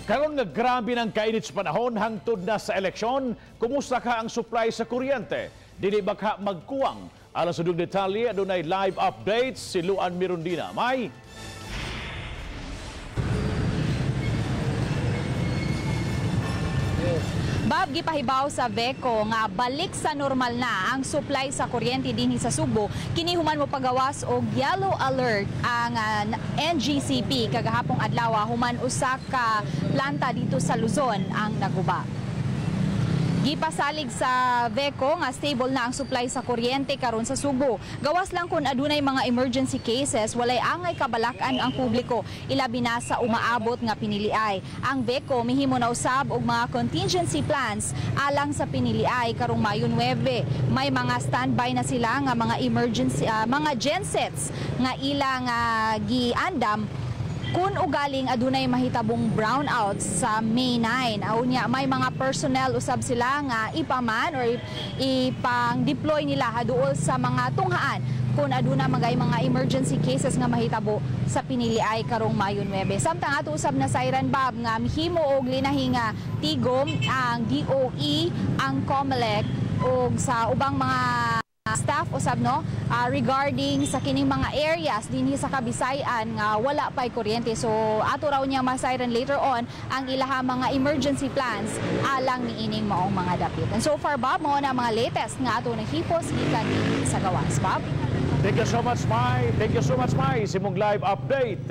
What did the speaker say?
Karon nga grabe ng kainit sa panahon hangtod na sa eleksyon, kumusta ka ang supply sa kuryente? Dili ba ka magkuwang? Alas sa detalye, adunay live updates si Luan Mirundina. May Bob, gipahibaw sa VECO nga balik sa normal na ang supply sa kuryente dinhi sa Sugbo. Kini human mo pagawas og yellow alert ang NGCP kagahapong adlaw human usa ka planta dito sa Luzon ang naguba. Gipasalig sa VECO nga stable na ang supply sa kuryente karon sa Sugbo. Gawas lang kung adunay mga emergency cases, walay angay kabalakan ang publiko, ilabi na sa umaabot nga piniliay. Ang VECO mihimo na usab og mga contingency plans alang sa piniliay karong Mayo 9. May mga standby na sila nga mga emergency mga gensets nga ilang giandam kung ugaling adunay mahitabong brownouts sa May 9. Unya may mga personnel usab sila nga ipaman or ipang-deploy nila haduol sa mga tunghaan kung aduna magay mga emergency cases nga mahitabo sa piniliay karong Mayo 9. Samtang ato usab na siren, Bob, nga mihimo og linahi nga tigom ang DOE, ang COMELEC ug sa ubang mga staff usab no regarding sa kining mga areas dinhi sa Kabisayan nga wala pay kuryente. So ato raw niya ma-siren later on ang ilaha mga emergency plans alang niining maong mga dapit. And so far, Bob, mao na mga latest nga ato nahipos gikan dinhi sa gawas. Bob? Thank you so much, Mai. Thank you so much, Mai. Simong live update.